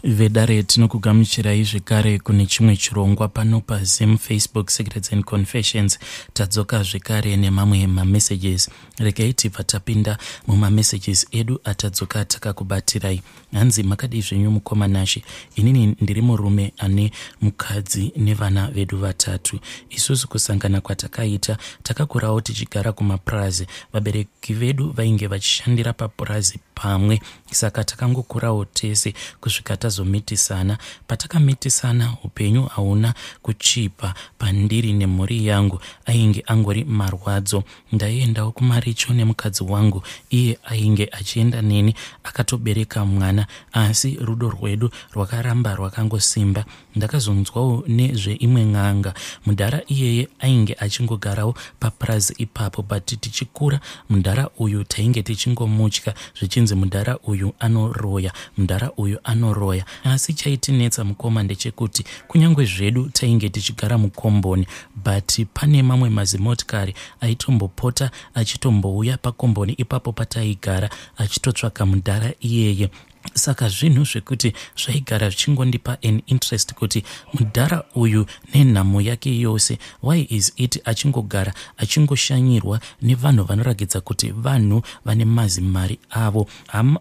Vedare tinokugamuchirai zvekare kune chimwe chirongwa pano paZim Facebook Secrets and Confessions. Tadzoka zvekare nemamwe mamessages. Regai tibva tapinda mumamessages edu atadzoka takakubatirai. Hanzi makadii zvenyu mukoma Nashe? Inini ndiri murume ane mukadzi nevana vedu vatatu. Isusu kusangana kwatakaita takakurawo tichigara kumapurazi. Vabereki vedu vainge vachishandira papurazi pamwe saka takangokurawo tese kusvika tazomitisana. Patakamitisana upenyu hauna kuchipa pandiri nemhuri yangu, ainge angori marwadzo. Ndaiendawo kumaricho nemukadzi wangu, iye ainge achienda neni akatobereka mwana asi rudo rwedu rwakaramba rwakangosimba. Ndakazonzwawo nezveimwe n'anga, mudhara iyeye ainge achingogarawo papurazi ipapo but tichikura mudhara uyu tainge tichingomutya zvichinzi mudhara uyu anoroya, mudhara uyu anoroya. Asi chaitinetsa mukoma ndechekuti kunyange zvedu tainge tichigara mukomboni but pane mamwe mazimotikari aitombopota achitombouya pakomboni ipapo pataigara achitotsvaka mudhara iyeye. Saka zvinhu zvekuti zvaigara zvichingondipa an interest kuti mudhara uyu nenhamo yake yose why is it achingogara achingoshanyirwa nevanhu vanoratidza kuti vanhu vane mazimari avo.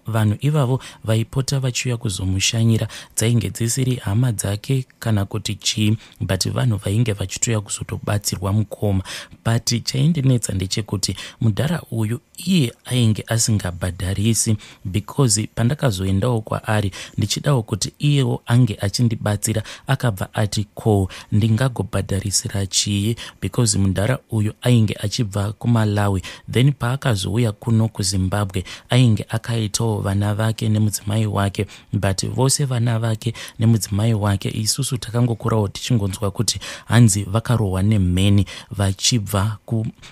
Vanhu ivavo vaipota vachiuya kuzomushanyira dzainge dzisiri hama dzake kana kuti chii but vanhu vainge vachitouya kuzotobatsirwa mukoma. But chaindinetsa ndechekuti mudhara uyu iye ainge asingabhadharisi because pandakazoendawo kwaari ndichidawo kuti iyewo ange achindibatsira akabva ati ko ndingagobhadharisira chii because mudhara uyu ainge achibva kuMalawi then paakazouya kuno kuZimbabwe ainge akaitawo vana vake nemudzimai wake but vose vana vake nemudzimai wake isusu takangokurawo tichingonzwa kuti hanzi vakarohwa nemheni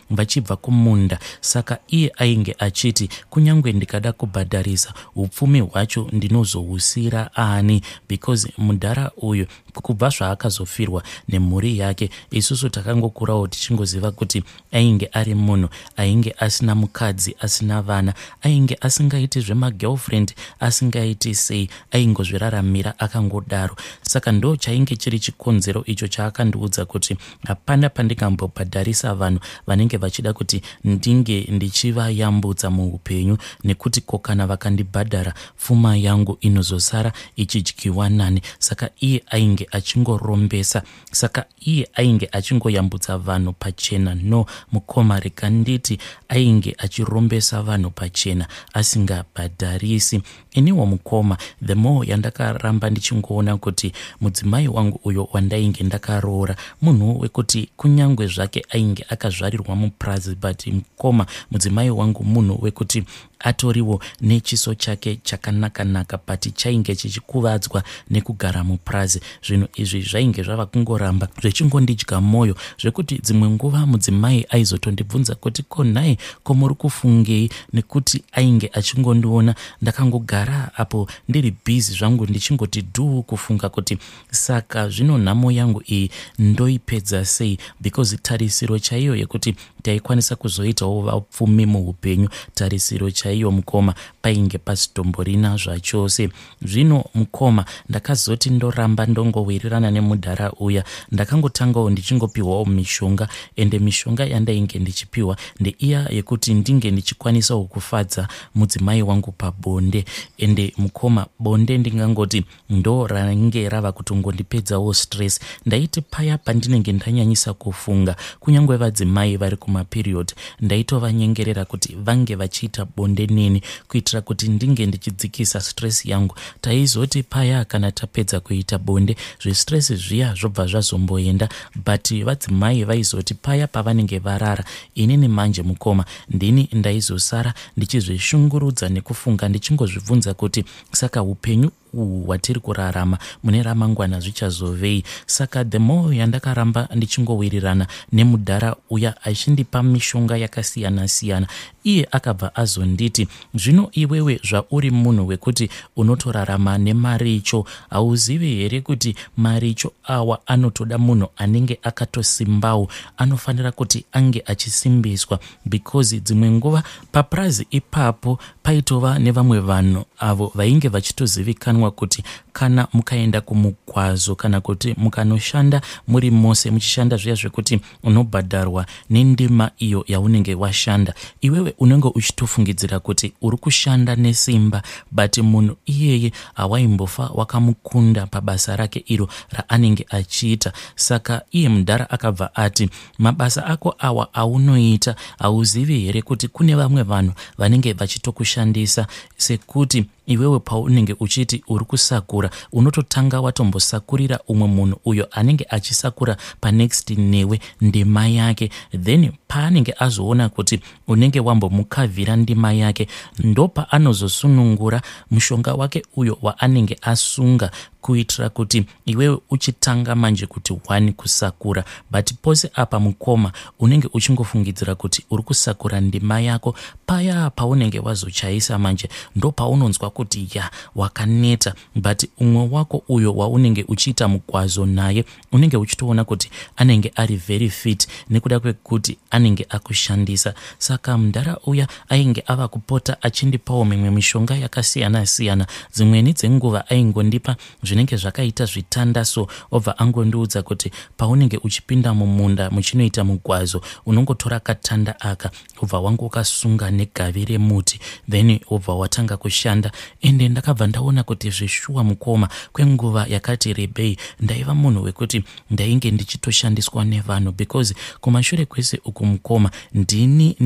vachibva kumunda. Saka iye ainge achiti kunyange ndikada kubhadharisa upfumi hwacho ndinozohusira ani because mudhara uyu kubva zvaakazofirwa nemhuri yake isusu takangokurawo tichingoziva kuti ainge ari munhu ainge asina mukadzi, asina vana, ainge asingaiti zvemagirlfriend, asingaiti sei, aingozviraramira akangodaro. Saka ndo chainge chiri chikonzero icho chaakandiudza kuti hapana pandingambobhadharisa vanhu vanenge vachida kuti ndinge ndichivayambutsa muupenyu nekuti ko kana vakandibhadhara pfuma yangu inozosara ichidyiwa nani. Saka iye ainge achingorombesa, saka iye ainge achingoyambutsa vanhu pachena. No mukoma, rega nditi ainge achirombesa vanhu pachena asingabhadharisi. Iniwo mukoma, the more yandakaramba ndichingoona kuti mudzimai wangu uyo wandainge ndakaroora munhu wekuti kunyange zvake ainge akazvarirwa mupurazi, but mukoma, mudzimai wangu munhu wekuti atoriwo nechiso chake chakanaka-naka but chainge chichikuvadzwa nekugara mupurazi. Zvinhu izvi zvainge zvava kungoramba zvechingondidya mwoyo zvekuti dzimwe nguva mudzimai aizotondibvunza kuti ko nhai, ko muri kufungei, nekuti ainge achingondiona ndakangogara apo ndiri bhizi zvangu ndichingoti dhuu kufunga kuti saka zvino nhamo yangu iyi ndoipedza sei, because tarisiro chaiyo yekuti taikwanisa kuzoitawo vapfumi muupenyu, tarisiro chaiyo mukoma painge pasitomborina zvachose. Zvino mukoma, ndakazoti ndoramba ndongowirirana nemudhara uya, ndakangotangawo ndichingopiwawo mishonga, ende mishonga yandainge ndichipiwa ndeiya yekuti ndinge ndichikwanisawo kufadza mudzimai wangu pabonde. Ende mukoma, bonde ndingangoti ndo rainge rava kutongondipedzawo stress. Ndaiti paya pandinenge ndanyanyisa kufunga, kunyange vadzimai vari kumaperiod ndaitovanyengerera kuti vange vachiita bonde neni kuitira kuti ndinge ndichidzikisa stress yangu. Taizoti paya kana tapedza kuita bonde zvestress zviya zvobva zvazomboenda, but vadzimai vaizoti paya pavanenge varara, inini manje mukoma ndini ndaizosara ndichizvishungurudza nekufunga ndichingozvibvunza kuti saka upenyu uhu hwatiri kurarama mune ramangwana zvichazovei. Saka the more yandakaramba ndichingowirirana nemudhara uya achindipa mishonga yakasiyana-siyana, iye akabva azonditi zvino iwewe zvauri munhu wekuti unotorarama nemaricho, hauzivi here kuti maricho awa anotoda munhu anenge akatosimbawo, anofanira kuti ange achisimbiswa, because dzimwe nguva papurazi ipapo paitova nevamwe vanhu avo vainge vachitozivikanwa zvinozivikanwa kuti kana mukaenda kumugwazo kana kuti mukanoshanda muri mose muchishanda zviya zvekuti unobhadharwa nendima iyo yaunenge washanda, iwewe unenge uchitofungidzira kuti uri kushanda nesimba, but munhu iyeye hawaimbofa wakamukunda pabasa rake iro raanenge achiita. Saka iye mudhara akabva ati, mabasa ako awa aunoita hauzivi here kuti kune vamwe vanhu vanenge vachitokushandisa, sekuti iwewe paunenge uchiti uri kusakura unototanga watombosakurira umwe munhu uyo anenge achisakura panext newe ndima yake, then paanenge azoona kuti unenge wambomukavhira ndima yake ndopaanozosunungura mushonga wake uyo waanenge asunga kuitira kuti iwewe uchitanga manje kuti one kusakura. But pose apa mukoma unenge uchingofungidzira kuti uri kusakura ndima yako, paya paunenge wazochaisa manje ndopaunonzwa kuti ya wakaneta, but umwe wako uyo waunenge uchiita mugwazo naye unenge uchitoona kuti anenge ari very fit nekuda kwekuti anenge akushandisa. Saka mudhara uya ainge ava kupota achindipawo mimwe mishonga yakasiyana siyana, dzimweni dzenguva aingondipa zvinenge zvakaita zvitanda so, obva angondiudza kuti paunenge uchipinda mumunda muchinoita mugwazo unongotora katanda aka wobva wangokasunga negavi remuti, then wobva watanga kushanda. Ende ndakabva ndaona kuti zveshuwa mukoma, kwenguva yakati rebei ndaiva munhu wekuti ndainge ndichitoshandiswa nevanhu, because kumashure kwese uku mukoma ndini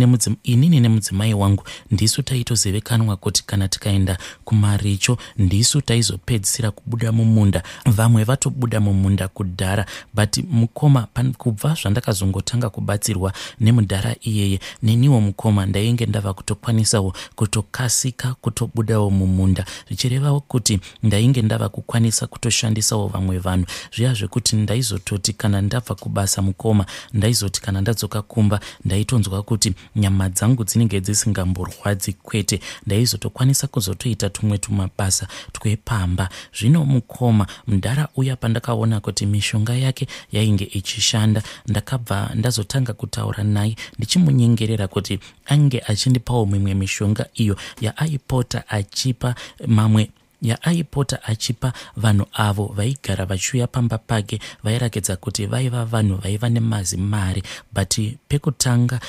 inini nemudzimai wangu ndisu taitozivikanwa kuti kana tikaenda kumaricho ndisu taizopedzisira kubuda mumunda, vamwe vatobuda mumunda kudhara. But mukoma, kubva zvandakazongotanga kubatsirwa nemudhara iyeye, neniwo mukoma ndainge ndava kutokwanisawo kutokasika kutobudawo mumunda, zvichireva kuti ndainge ndava kukwanisa kutoshandisawo vamwe vanhu, zviya zvekuti ndaizototi kana ndabva kubasa mukoma, ndaizoti kana ndadzoka kumba ndaitonzwa kuti nyama dzangu dzinenge dzisingamborwadzi kwete, ndaizotokwanisa kuzotoita tumwe tumabasa twepamba. Zvino mukoma, mudhara uya pandakaona kuti mishonga yake yainge ichishanda, ndakabva ndazotanga kutaura naye ndichimunyengerera kuti ange achindipawo mimwe mishonga iyo yaaipota achipa mamwe yaaipota achipa vanhu avo vaigara vachiuya pamba pake, vairakidza kuti vaiva vanhu vaiva nemazimari. But pekutanga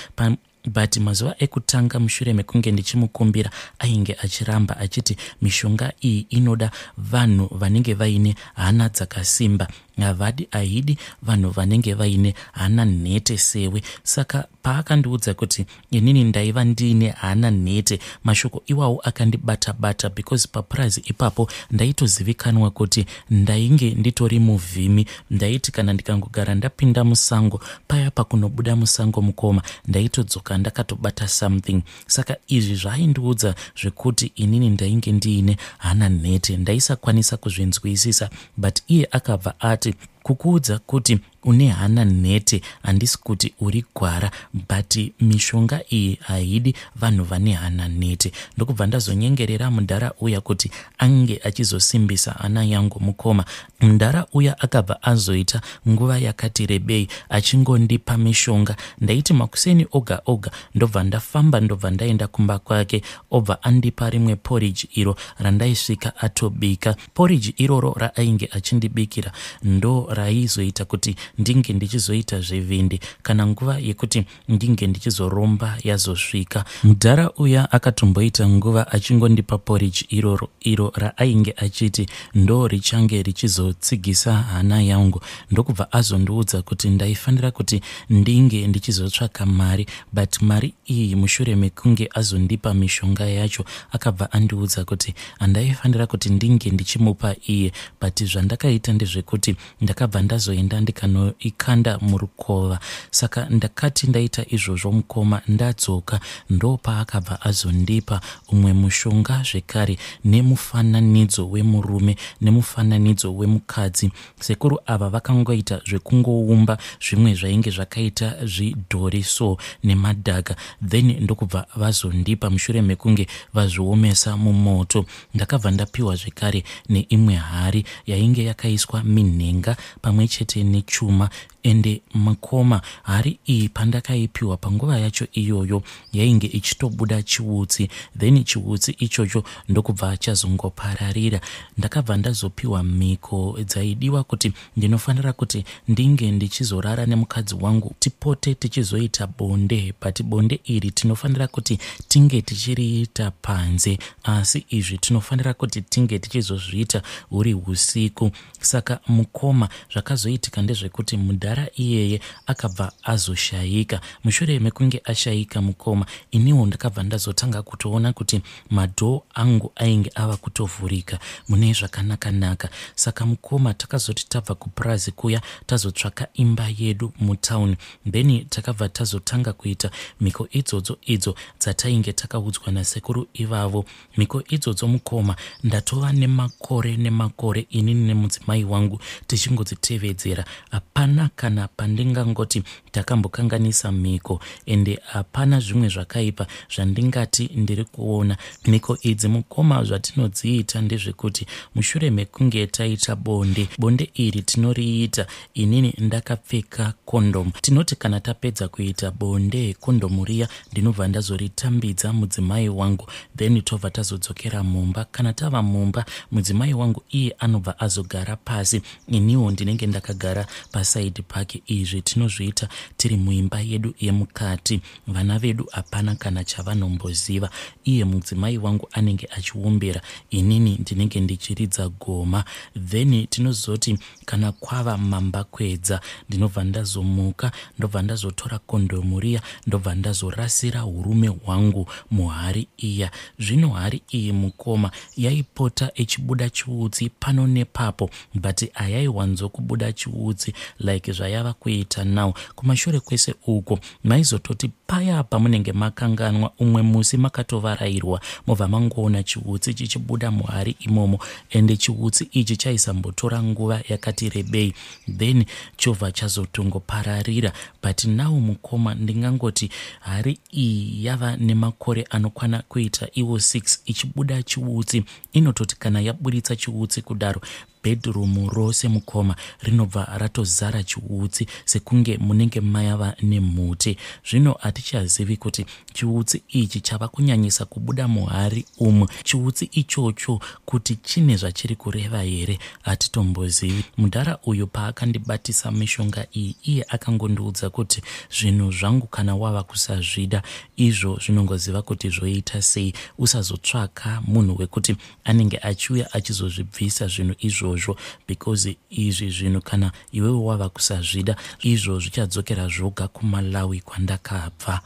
but mazuva ekutanga mushure mekunge ndichimukumbira ainge achiramba achiti mishonga iyi inoda vanhu vanenge vaine hana dzakasimba, havadi haidi vanhu vanenge vaine hana nhete sewe. Saka paakandiudza kuti inini ndaiva ndiine hana nhete, mashoko iwawo akandibata bata, because papurazi ipapo ndaitozivikanwa kuti ndainge nditori muvhimi. Ndaiti kana ndikangogara ndapinda musango paya, pakunobuda musango mukoma, ndaitodzoka ndakatobata something. Saka izvi zvaaindiudza zvekuti inini ndainge ndiine hana nhete ndaisakwanisa kuzvinzwisisa, but iye akabva ati, kukuudza kuti une hana nhete handisi kuti uri gwara, but mishonga iyi haidi vanhu vane hana nhete. Ndokubva ndazonyengerera mudhara uya kuti ange achizosimbisa hana yangu mukoma. Mudhara uya akabva azoita nguva yakati rebei achingondipa mishonga. Ndaiti makuseni oga oga ndobva ndafamba, ndobva ndaenda kumba kwake, obva andipa rimwe porridge iro randaisvika atobika. Porridge iroro raainge achindibikira ndo raizoita kuti ndinge ndichizoita zvivindi kana nguva yekuti ndinge ndichizoromba yazosvika. Mudhara uya akatomboita nguva achingondipa porridge iroro iro raainge achiti ndo richange richizotsigisa hana yangu, ndokubva azondiudza kuti ndaifanira kuti ndinge ndichizotsvaka mari. But mari iyi, mushure mekunge azondipa mishonga yacho, akabva andiudza kuti handaifanira kuti ndinge ndichimupa iye. But zvandakaita ndezvekuti ndakabva ndazoenda ndikanoikanda murukova. Saka ndakati ndaita izvozvo mukoma, ndadzoka ndopaakabva azondipa umwe mushonga zvekare nemufananidzo wemurume nemufananidzo wemukadzi. Sekuru ava vakangoita zvekungoumba zvimwe zvainge zvakaita zvidhori so nemadhaka, then ndokubva vazondipa mushure mekunge vazviomesa mumoto. Ndakabva ndapiwa zvekare neimwe hari yainge yakaiswa minhenga pamwe chete nechuma. Ende mukoma, hari iyi pandakaipiwa panguva yacho iyoyo yainge ichitobuda chiutsi, then chiutsi ichocho ndokubva chazongopararira. Ndakabva ndazopiwa mhiko dzaidiwa kuti ndinofanira kuti ndinge ndichizorara nemukadzi wangu, tipote tichizoita bonde, but bonde iri tinofanira kuti tinge tichiriita panze, asi izvi tinofanira kuti tinge tichizozviita huri usiku. Saka mukoma, zvakazoitika ndezvekuti mudhara iyeye akabva azoshayika. Mushure mekunge ashayika mukoma, iniwo ndakabva ndazotanga kutoona kuti madhoo angu ainge ava kutovhurika mune zvakanaka-naka. Saka mukoma, takazoti tabva kupurazi kuya, tazotsvaka imba yedu mutown, then takabva tazotanga kuita mhiko idzodzo idzo dzatainge takaudzwa nasekuru ivavo. Mhiko idzodzo mukoma, ndatova nemakore nemakore inini nemudzimai wangu tichingodzitevedzera. Hapana kana pandingangoti ndakambokanganisa mhiko, ende hapana zvimwe zvakaipa zvandingati ndiri kuona. Mhiko idzi mukoma, zvatinodziita ndezvekuti mushure mekunge taita bonde, bonde iri tinoriita inini ndakapfeka kondomu. Tinoti kana tapedza kuita bonde, kondomu riya ndinobva ndazoritambidza mudzimai wangu, then tobva tazodzokera mumba. Kana tava mumba, mudzimai wangu iye anobva azogara pasi, iniwo ndinenge ndakagara pasaidi pake. Izvi tinozviita tiri muimba yedu yemukati. Vana vedu hapana kana chavanomboziva. Iye mudzimai wangu anenge achiombera, inini ndinenge ndichiridza goma. Then tinozoti kana kwava mambakwedza, ndinobva ndazomuka, ndobva ndazotora kondomu riya, ndobva ndazorasira urume hwangu muhari iya. Zvino hari iyi mukoma yaipota ichibuda chiutsi pano nepapo, but hayaiwanzokubuda chiutsi like zvayava kuita now. Kumashure kwese uko maizototi paya pamunenge makanganwa umwe musi makatovarairwa, mobva mangoona chiutsi chichibuda muhari imomo. Ende chiutsi ichi chaisambotora nguva yakati rebei, then chobva chazotongopararira. But now mukoma, ndingangoti hari iyi yava nemakore anokwana kuita iwo 6 ichibuda chiutsi. Inototi kana yaburitsa chiutsi kudaro, bedroom rose mukoma rinobva ratozara chiutsi sekunge munenge mayava nemhuti. Zvino hatichazivi kuti chiutsi ichi chava kunyanyisa kubuda muhari umu, chiutsi ichocho kuti chine zvachiri kureva here, hatitombozivi. Mudhara uyu paakandibatisa mishonga iyi, iye akangondiudza kuti zvinhu zvangu kana wava kusazvida izvo, zvinongoziva kuti zvoita sei, usazotsvaka munhu wekuti anenge achiuya achizozvibvisa zvinhu izvozvo, because izvi zvinhu kana iwewe wava kusazvida, izvo zvichadzokera zvoga kuMalawi kwandakabva.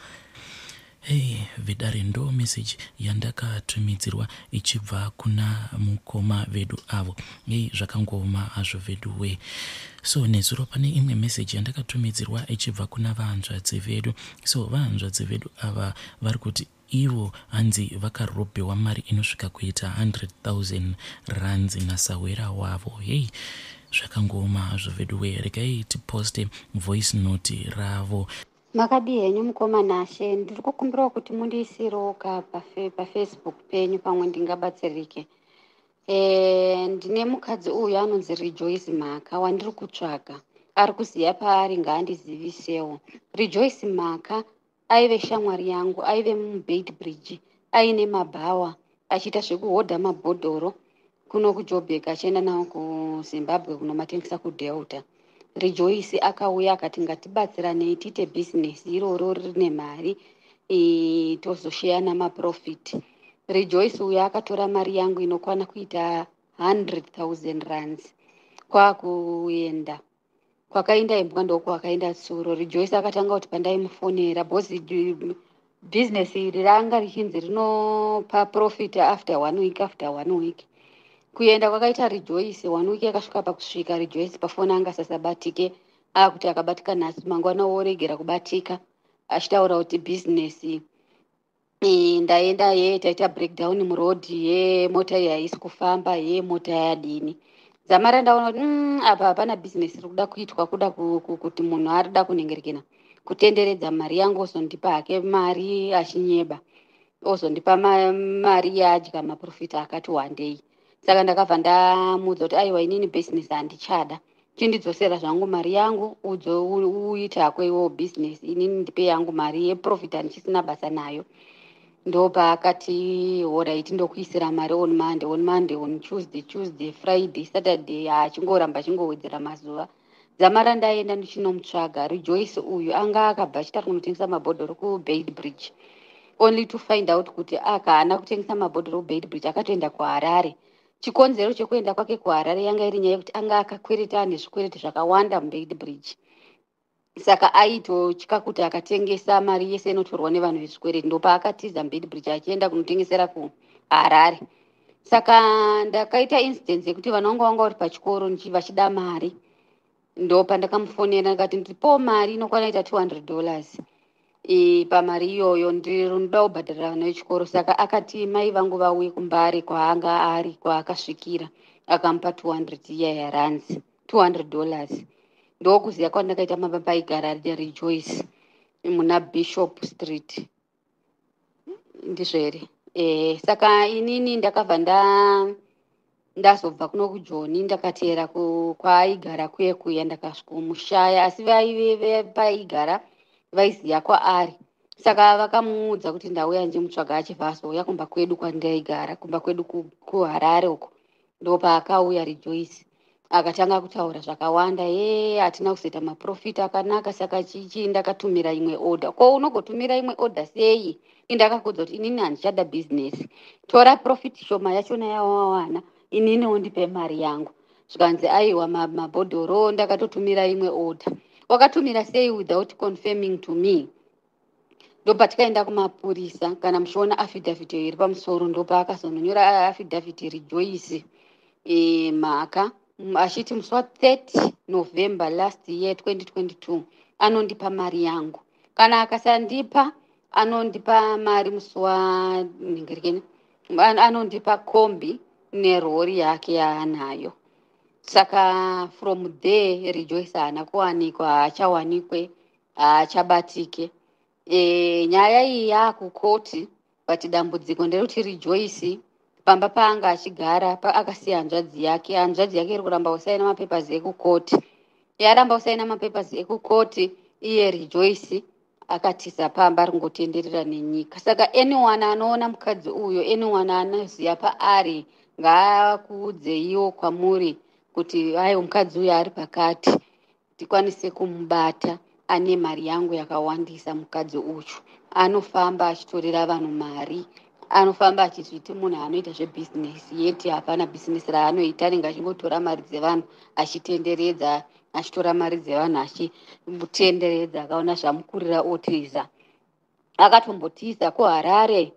Hei vedare, ndo meseji yandakatumidzirwa ichibva kuna mukoma vedu avo. Hei, zvakangooma hazvo vedu we. So nezuro pane imwe meseji yandakatumidzirwa ichibva kuna vahanzvadzi vedu. So vahanzvadzi vedu ava vari kuti ivo hanzi vakarobhewa mari inosvika kuita 100 000 rands nasahwera wavo. Hei, zvakangooma hazvo vedu we. Regai tiposte voice note ravo. Makadii henyu mukoma Nashe? Ndiri kukumbirawo kuti mundiisirewo ka paFacebook penyu, pamwe ndingabatsirike. Ndine mukadzi uyu anonzi Rejoice Mhaka wandiri kutsvaga. Ari kuziva paari ngaandizivisewo. Rejoice Mhaka aive shamwari yangu, aive muBeitbridge, aine mabhawa, achiita zvekuhodha mabhodhoro kuno kuJoburg achienda nawo kuZimbabwe kunomatengesa kuDelta. Rejoice akauya akati ngatibatsiranei tiite bhizinesi iroro rine mari, tozosheyana maprofit. Rejoice uyo akatora mari yangu inokwana kuita 100 000 rands kwakuenda. Kwakaenda imbwa ndokwakaenda tsuro. Rejoice akatanga kuti pandaimufonera, because bhizinesi iri ranga richinzi rinopa profit after one week, after one week. Kuenda kwakaita Rejoice, one week yakasvika pakusvika, Rejoice pafoni anga asasabatike. Akuti akabatika nhasi, mangwana woregera kubatika, achitaura kuti bhizinesi ndaenda ye taita breakdown muroad, ye mota iyi haisi kufamba, ye mota yadini. Dzamara ndaona kuti apa hapana bhizinesi riri kuda kuitwa, kuda kuti munhu arida kunhengerekena kutenderedza mari yangu, ozondipa hake mari achinyeba, ozondipa mari yaadya maprofita akati wandei. Saka ndakabva ndamuudza kuti aiwa, inini bhizinesi handichada. Chindidzosera zvangu mari yangu uite hako iwewo business, inini ndipe yangu mari yeprofit, handichisina basa nayo. Ndopaakati alright, ndokuisira mari on Monday. On Monday, on Tuesday, Tuesday, Friday, Saturday, achingoramba achingowedzera mazuva. Dzamara ndaenda ndichinomutsvaga Rejoice uyu, anga akabva achita kunotengesa mabhodhoro kuBeitbridge, only to find out kuti aka haana kutengesa mabhodhoro kuBeitbridge, akatoenda kuHarare. Chikonzero chekuenda kwake kuHarare yanga iri nyaya yekuti anga akakwereta, ane zvikwereti zvakawanda muBeitbridge, saka aitotya kuti akatengesa mari yese inotorwa nevanhu vezvikwereti. Ndopaakatiza muBeitbridge achienda kunotengesera kuHarare. Saka ndakaita incidence yekuti vana vangu vanga vari pachikoro vachida mari. Ndopandakamufonera ndikati ndipowo mari inokwana ita $200. Pamari iyoyo ndinoda kubhadharira vana vechikoro. Saka akati mai vangu vauye kuMbare kwaanga ari, kwaakasvikira, akamupa 200 iya yarands, $200. Ndokuziva kwandakaita mababa aigara Rejoice muna Bishop Street, ndizvo here? Saka inini ndakabva ndazobva kuno kuJoni, ndakateera kwaaigara kuye kuya, ndakasvikomushaya, asi vaive paigara vaiziva kwaari, saka vakamuudza kuti ndauya ndichimutsvaga. Achibva azouya kumba kwedu kwandaigara, kumba kwedu kuHarare uko. Ndopaakauya Rejoice, akatanga kutaura zvakawanda, ye hatina kuzoita maprofit akanaka, saka chichi ndakatumira imwe order. Ko unogotumira imwe order sei? Indakakudza kuti inini handichada business, tora profit shoma yachona yawawana, inini undipe mari yangu. Zvikanzi aiwa, mabhodhoro ndakatotumira imwe order. Wakatumira sei without confirming to me? Ndopatikaenda kumapurisa. Kana muchiona affidavit iri pamusoro, ndopaakazononyora affidavit Rejoice Mhaka achiti musi wa30 November last year 2022 anondipa mari yangu. Kana akasandipa, anondipa mari musi wanhingirekeni, anondipa kombi nerori yake yaanayo. Saka from there Rejoice haana kuwanikwa, haachawanikwe, haachabatike. Nyaya iyi yaakukoti, but dambudziko nderekuti Rejoice pamba paanga achigara akasiya hanzvadzi yake. Hanzvadzi yake iri kuramba kusaina mapapers ekukoti, yaramba kusaina mapapers ekukoti. Iye Rejoice akatiza pamba, ari kungotenderera nenyika. Saka anyone anoona mukadzi uyo, anyone anoziva paari, ngaakuudzeiwo kwamuri kuti aiwa, mukadzi uyo ari pakati, tikwanise kumubata. Ane mari yangu yakawandisa mukadzi uyu. Anofamba achitorera vanhu mari, anofamba achizviti munhu anoita zvebhizinesi, yeti hapana bhizinesi raanoita. Anenge achingotora mari dzevanhu achitenderedza, achitora mari dzevanhu achitenderedza. Akaona zvamukurira otiza. Akatombotiza kuHarare,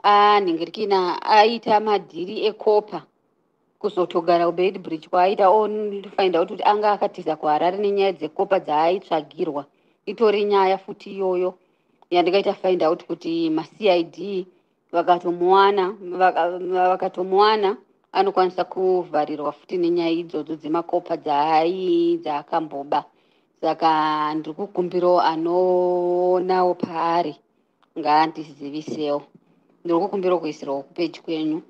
anhingirikina, aita madhiri ekopa, kuzotogara kuBeitbridge kwaaita. Ofind out kuti anga akatiza kuHarare nenyaya dzekopa dzaaitsvagirwa. Itori nyaya futi iyoyo yandikaita find out kuti maCID vakatomuwana anokwanisa kuvharirwa futi nenyaya idzodzo dzemakopa dzaakamboba. Saka ndiri kukumbirawo anoonawo paari ngaandizivisewo. Ndiri kukumbirawo kuisirawo kupeji kwenyu.